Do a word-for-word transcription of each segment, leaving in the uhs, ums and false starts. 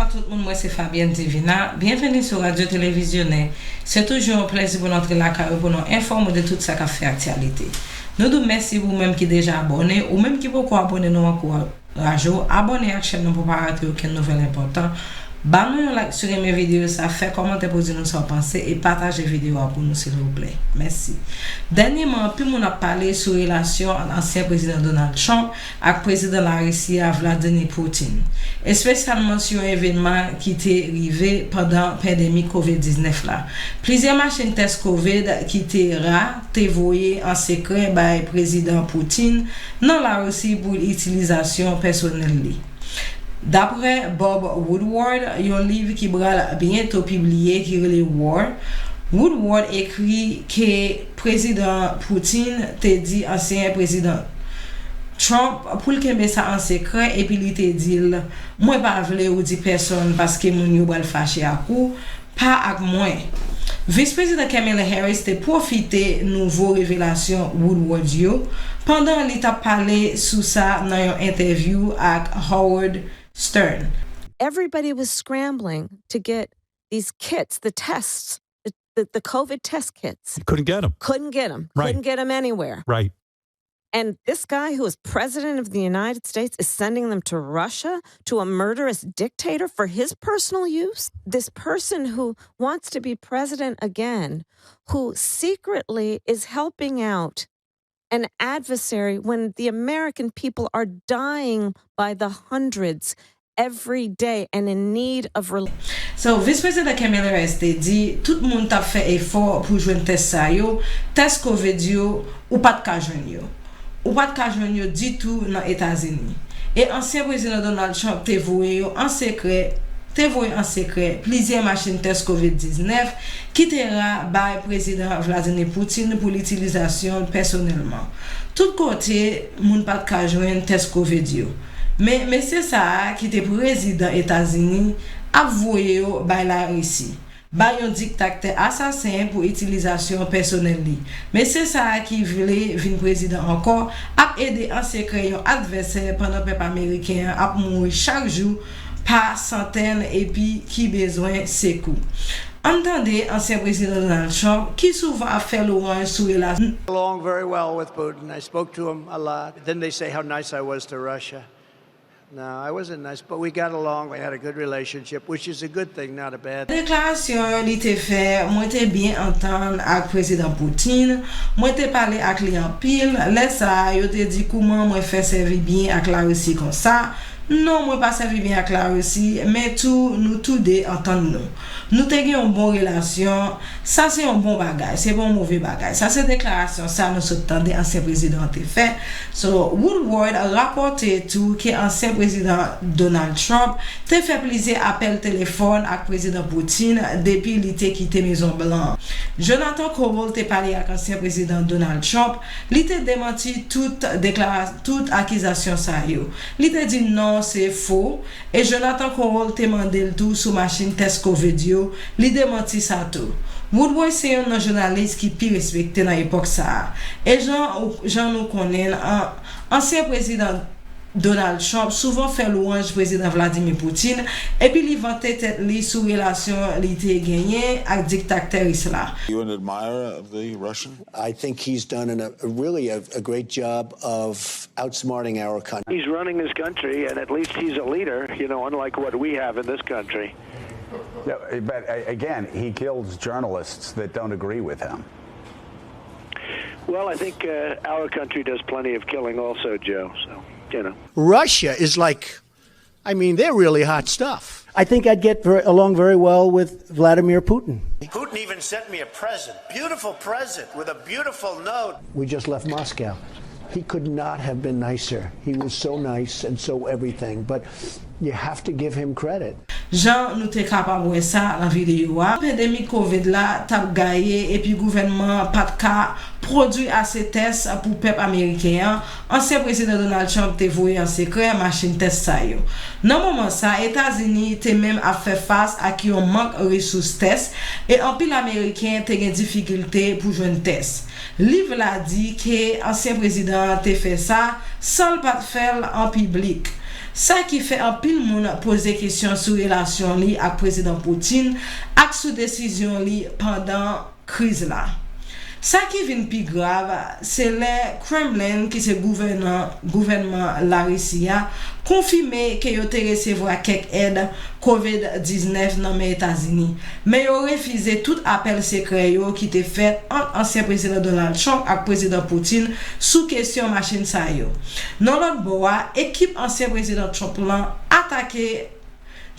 Bonjou tout moun, mwen se Fabienne Divina. Byenveni sou Radyo Televizyonè. Se toujou yon plèzi pou n antre lakay ou pou nou enfòme w de tout sa k ap fè aktyalite. Nou di w mèsi pou ou menm ki deja abòne, ou menm ki poko abòne, nou ankouraje w abòne ak chèn nan pou w pa rate okenn nouvèl enpòtan. Ban nou yon like si w renmen videyo sa, fè kòmantè pou w di nou sa w panse e pataje videyo a pou nou silvouplè. Mèsi. Dènyèman, anpil moun ap pale sou relasyon ant ansyen prezidan Donald Trump ak prezidan Larisi a, Vladimir Putin, espesyalman sou yon evènman ki te rive pandan pandemi kovid diznèf la. Plizyè machin tès kovid ki te ra te voye an sekrè bay prezidan Putin nan Larisi pou itilizasyon pèsonèl li. Daprè Bob Woodward, yon liv ki pral byento pibliye ki rele War, Woodward ekri ke prezidan Putin te di ansyen prezidan Trump pou l kenbe sa an sekrè, epi li te di l, "Mwen pa vle ou di pèsonn paske moun yo pral fache ak ou, pa ak mwen." Vis Prezidan Kamala Harris te pwofite nouvo revelasyon Woodward yo pandan li t ap pale sou sa nan yon entèvyou ak Howard Stern. Everybody was scrambling to get these kits, the tests, the, the, the COVID test kits. Couldn't get them. Couldn't get them. Right. Couldn't get them anywhere. Right. And this guy who is president of the United States is sending them to Russia, to a murderous dictator for his personal use? This person who wants to be president again, who secretly is helping out an adversary when the American people are dying by the hundreds every day and in need of relief. So, Vis Prezidan Kamala Harris te di tout moun t ap fè efò pou jwenn tès sa yo, tès kovid yo, ou pa t ka jwenn yo. Ou pa t ka jwenn yo ditou nan Etazini. E ansyen prezidan Donald Trump te voye yo an sekrè, te voye an sekrè plizyè machin tès kovid diznèf ki te ra bay prezidan Vladimir Putin pou l itilizasyon pèsonèlman. Tout kote, moun pa t ka jwenn tès kovid yo. Men mesye sa a ki te prezidan Etazini ap voye yo bay Larisi, bay yon diktaktè asasen pou itilizasyon pèsonèl li. Mesye sa a ki vle vin prezidan ankò ap ede an sekrè yon advèsè pandan pèp ameriken an ap mouri chak jou pa santèn epi ki bezwen sekou. Ann tande ansyen prezidan Donald Trump ki souvan ap fè lwanj sou relasyon. Along very well with Putin. I spoke to him a lot. Then they say how nice I was to Russia. No, I wasn't nice, but we got along. We had a good relationship, which is a good thing, not a bad thing. Deklarasyon li te fè, mwen te byen antann ak prezidan Putin, mwen te pale ak li anpil. Lè sa a, yo te di kouman mwen fè sèvi byen ak Larisi konsa. Non, mwen pa sèvi byen ak Larisi, men tou nou tou de antann nou. Nou te gen yon bon relasyon. Sa se yon bon bagay, se pa yon move bagay. Sa se deklarasyon sa nou sot tande ansyen prezidan an te fè. So, Woodward rapòte tou ke ansyen prezidan Donald Trump te fè plizyè apèl telefòn ak prezidan Putin depi li te kite Mezon Blan an. Jonathan Cole te pale ak ansyen prezidan Donald Trump, li te demanti tout deklara-, tout akizasyon sa yo. Li te di non, se fo, e Jonathan Cole te mande l tou sou machin tès kovid yo, li demanti sa tou. Woodward se youn nan jounalis ki pi respekte nan epòk sa a. E jan, jan nou konnen l, an, ansyen prezidan Donald Trump souvan fè lwanj prezidan Vladimir Putin, epi li vante tèt li sou relasyon li te genyen ak diktaktè ris la. You an admirer of the Russian? I think he's done an, a really a, a great job of outsmarting our country. He's running his country, and at least he's a leader, you know, unlike what we have in this country. Yeah, but uh, again, he kills journalists that don't agree with him. Well, I think uh, our country does plenty of killing also, Joe, so, you know. Russia is like, I mean, they're really hot stuff. I think I'd get ver- along very well with Vladimir Putin. Putin even sent me a present, beautiful present, with a beautiful note. We just left Moscow. He could not have been nicer. He was so nice and so everything. But you have to give him credit. Jan nou te kapab wè sa nan videyo a, pandemi kovid la t ap gaye epi gouvènman an pa t ka pwodui ase tès pou pèp ameriken an, ansyen prezidan Donald Trump te voye an sekrè machin tès sa yo. Nan moman sa, Etazini te menm ap fè fas ak yon mank resous tès, e anpil ameriken te gen difikilte pou jwenn tès. Liv la di ke ansyen prezidan an te fè sa san l pa t fè l an piblik. Sa ki fè anpil moun poze kesyon sou relasyon li ak Prezidan Putin ak sou desizyon li pandan kriz la. Sa ki vin pi grav, se lè Kremlin, ki se gouvènan-, gouvènman Larisi a, konfime ke yo te resevwa kèk èd kovid diznèf nan men Etazini, men yo refize tout apèl sekrè yo ki te fèt ant ansyen Prezidan Donald Trump ak Prezidan Putin sou kesyon machin sa yo. Nan lòt bò a, ekip ansyen Prezidan Trump lan atake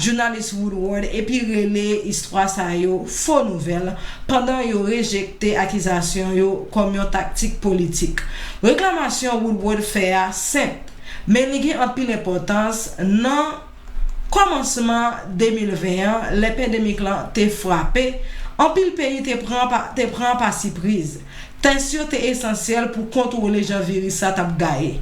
jounalis Woodward epi rele istwa sa yo fo nouvèl, pandan yo rejekte akizasyon yo kòm yon taktik politik. Reklamasyon Woodward fè a senp, men li gen anpil enpòtans. Nan kòmansman de mil ven an, lè pandemik lan te frape, anpil peyi te pran pa, te pran pa sipriz. Tès yo te esansyèl pou kontwole jan viris la t ap gaye,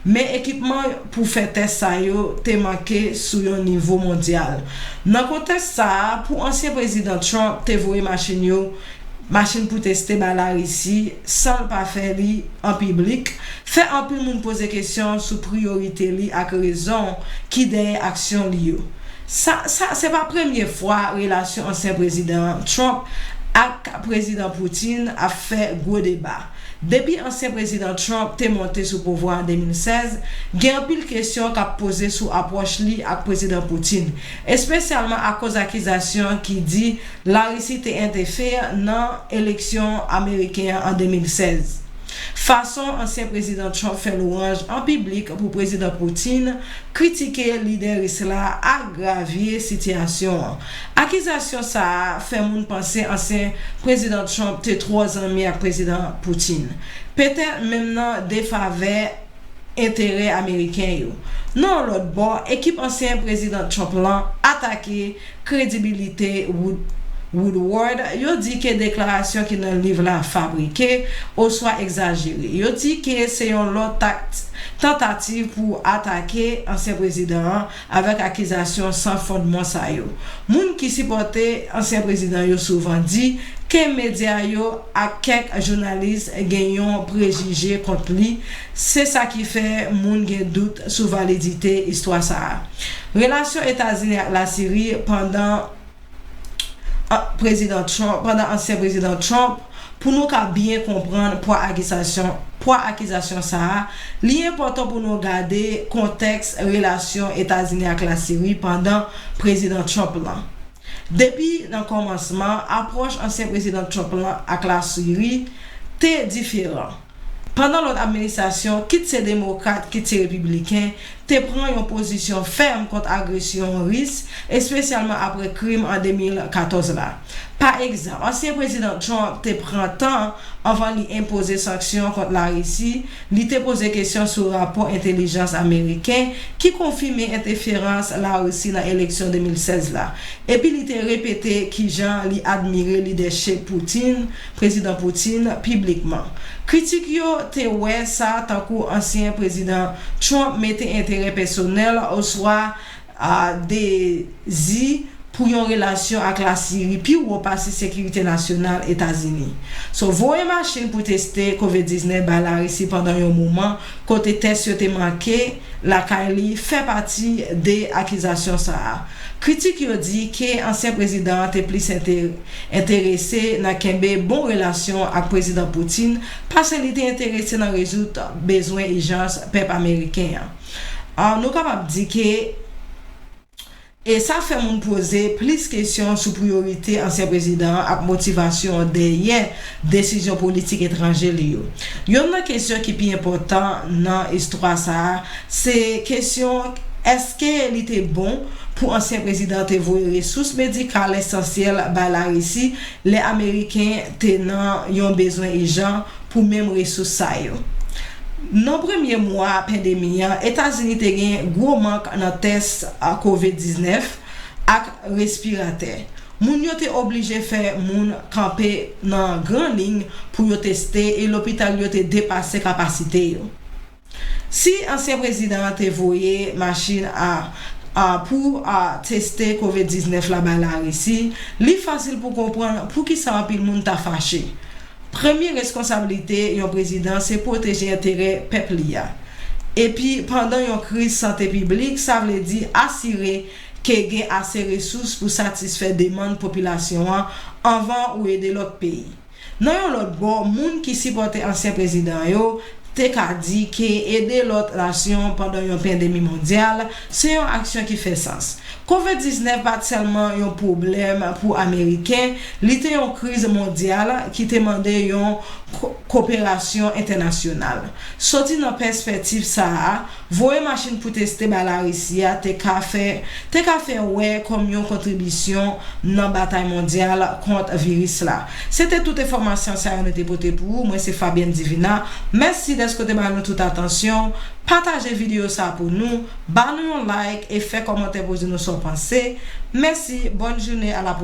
men ekipman pou fè tès sa yo te manke sou yon nivo mondyal. Nan kontèks sa a, pou ansyen Prezidan Trump te voye machin yo, machin pou teste bay Larisi san l pa fè li an piblik, fè anpil moun poze kesyon sou priyorite li ak rezon ki dèyè aksyon li yo. Sa, sa, se pa premye fwa relasyon ansyen Prezidan Trump ak Prezidan Putin ap fè gwo deba. Depi ansyen Prezidan Trump te monte sou pouvwa an de mil sèz, gen anpil kesyon k ap poze sou apwòch li ak Prezidan Putin, espesyalman akoz akizasyon ki di Larisi te entèfere nan eleksyon ameriken an an de mil sèz. Fason ansyen Prezidan Trump fè lwanj an piblik pou Prezidan Putin kritike lidè ris la agravye sitiyasyon an. Akizasyon sa a fè moun panse ansyen Prezidan Trump te twò zanmi ak Prezidan Putin, petèt menm nan defavè enterè ameriken yo. Nan yon lòt bò, ekip ansyen Prezidan Trump lan atake kredibilite Wood-, Woodward. Yo di ke deklarasyon ki nan liv la fabrike oswa egzajere. Yo di ke se yon lòt takt-, tantativ pou atake ansyen prezidan an avèk akizasyon san fondman sa yo. Moun ki sipòte ansyen prezidan yo souvan di ke medya yo ak kèk jounalis gen yon prejije kont li, se sa ki fè moun gen dout sou validite istwa sa a. Relasyon Etazini ak Lasiri pandan, a, Prezidan Trump, pandan ansyen Prezidan Trump, pou nou ka byen konprann pwa akizasyon, pwa akizasyon sa a, li enpòtan pou nou gade kontèks relasyon Etazini ak Lasiri pandan Prezidan Trump lan. Depi nan kòmansman, apwòch ansyen Prezidan Trump lan ak Lasiri te diferan. Pandan lòt administrasyon, kit se demokrat, kit se repibliken, te pran yon pozisyon fèm kont agresyon ris, espesyalman apre krim an de mil katòz la. Pa egzanp, ansyen Prezidan Trump te pran tan anvan li enpoze sanksyon kont Larisi, li te poze kesyon sou rapò entèlijans ameriken ki konfime entèferans Larisi nan eleksyon de mil sèz la. Epi li te repete kijan li admire lidèchip Putin, Prezidan Putin, piblikman. Kritik yo te wè sa tankou ansyen Prezidan Trump mete enterè pèsonèl oswa, a, dezi pou yon relasyon ak Lasiri pi wo pase sekirite nasyonal Etazini. So, voye machin pou teste kovid diznèf bay Larisi pandan yon moman kote tès yo te manke lakay li fè pati de akizasyon sa a. Kritik yo di ke ansyen prezidan an te plis ente-, enterese nan kenbe bon relasyon ak Prezidan Putin pase li te enterese nan rezoud bezwen ijans pèp ameriken an. A, nou kapab di ke E sa fè moun poze plis kesyon sou priyorite ansyen prezidan an ak motivasyon dèyè desizyon politik etranje li yo. Yonn nan kesyon ki pi enpòtan nan istwa sa a, se kesyon èske li te bon pou ansyen prezidan te voye resous medikal esansyèl bay Larisi lè Ameriken te nan yon bezwen ijan pou menm resous sa yo. Nan premye mwa pandemi an, Etazini te gen gwo mank nan tès a kovid diznèf ak respiratè. Moun yo te oblije fè moun kanpe nan gran liy pou yo teste e lopital yo te depase kapasite yo. Si ansyen prezidan an te voye machin a, a, pou, a, teste kovid diznèf la bay Larisi, li fasil pou konprann poukisa anpil moun ta fache. Premye reskonsablite yon prezidan se pwoteje enterè pèp li a. Epi pandan yon kriz sante piblik, sa vle di asire ke gen ase resous pou satisfè demann popilasyon an anvan ou ede lòt peyi. Nan yon lòt bò, moun ki sipòte ansyen prezidan yo te ka di ke ede lòt nasyon pandan yon pandemi mondyal se yon aksyon ki fè sans. Kovid diznèf pa t sèlman yon pwoblèm pou Ameriken, li te yon kriz mondyal ki te mande yon ko- koperasyon entènasyonal. Soti nan pèspektiv sa a, voye machin pou teste bay Larisi a te ka fè te ka fè wè kòm yon kontribisyon nan batay mondyal kont viris la. Se te tout enfòmasyon sa yo nou te pote pou ou. Mwen se Fabienne Divina. Mèsi dèske w te ba nou tout atansyon. Pataje videyo sa pou nou. Ba nou yon like e fè kòmantè poze nou sa w panse. Mèsi, bòn jounen, a la pwochèn.